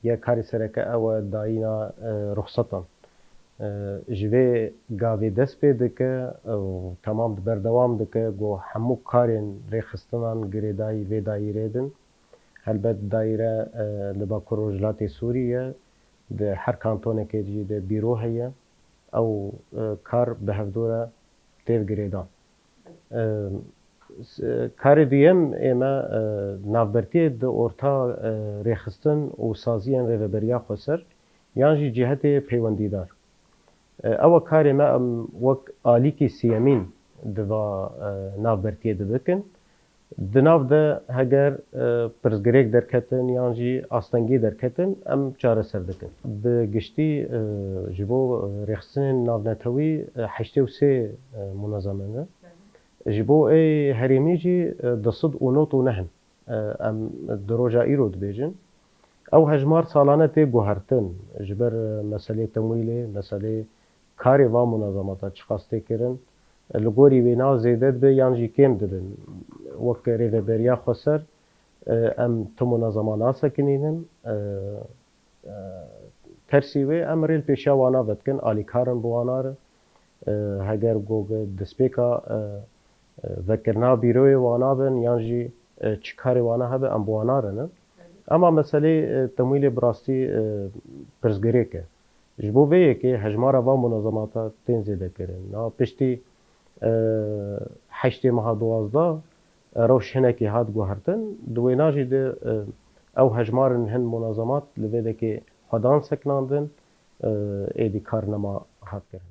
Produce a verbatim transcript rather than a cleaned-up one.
Ya karê sereke ew e dayîna e, ruxsetan. E, ji vê gavê dest pê dike û temam di berdewam dike ku hemû karên rêxistinan girêdayî vê dayîrê din. Helbet dayîre e, li Bakur Rojhilatê Sûrî ye, di her kantonekê jî de bîro heye. Ew e, kar bi hevdû re têv girêdan. E, s- Karê duyem ê me e, navbertiyê di orta e, rêxistin û saziyên rêveberiya xweser yan jî cîhetê peywendîdar. E, ew e karê me em wek alîkî siyemîn di va e, navbertiyê de bikin. Di nav de heger e, pirsgirêk derketin yan jî astengî derketin, em çareser dikin. Bi giştî e, ji bo e, rêxistinên navnetewî e, heştê û sê e, munezeme ne. Ji bo ê herêmî jî e, du sed û nod û neh in. E, em di roja îro dibêjin. Ew hejmar salane tê guhertin. Ji ber e, meselê temwîlê, meselê karê van munezemata çiqas tê kirin. Li gorî wêna zêde dibe yan jî kêm dibin. Wek Rêveberiya Xweser e, em ti munezema nasekinînin. E, e, Tersî wê em rê li pêşiya wana vedikin, alîkar in bi wana re. E, Heger ku destpêka e, e, vekirina bîroyê wana bin yan jî e, çi karê wana hebe em bi wana re ne. Ema meselê e, temwîlê bi rastî e, pirsgirêk e. Ji bo vê yekê hejmara van munezemata tên zêdekirin. Na piştî e, heştê meha duwazdeh e, rewş hinekî hat guhertin. Di wêna jî de e, ew hejmarin hin munezemat li vê dekê xwedan sekinandin, e, êdî kar nema hat kirin.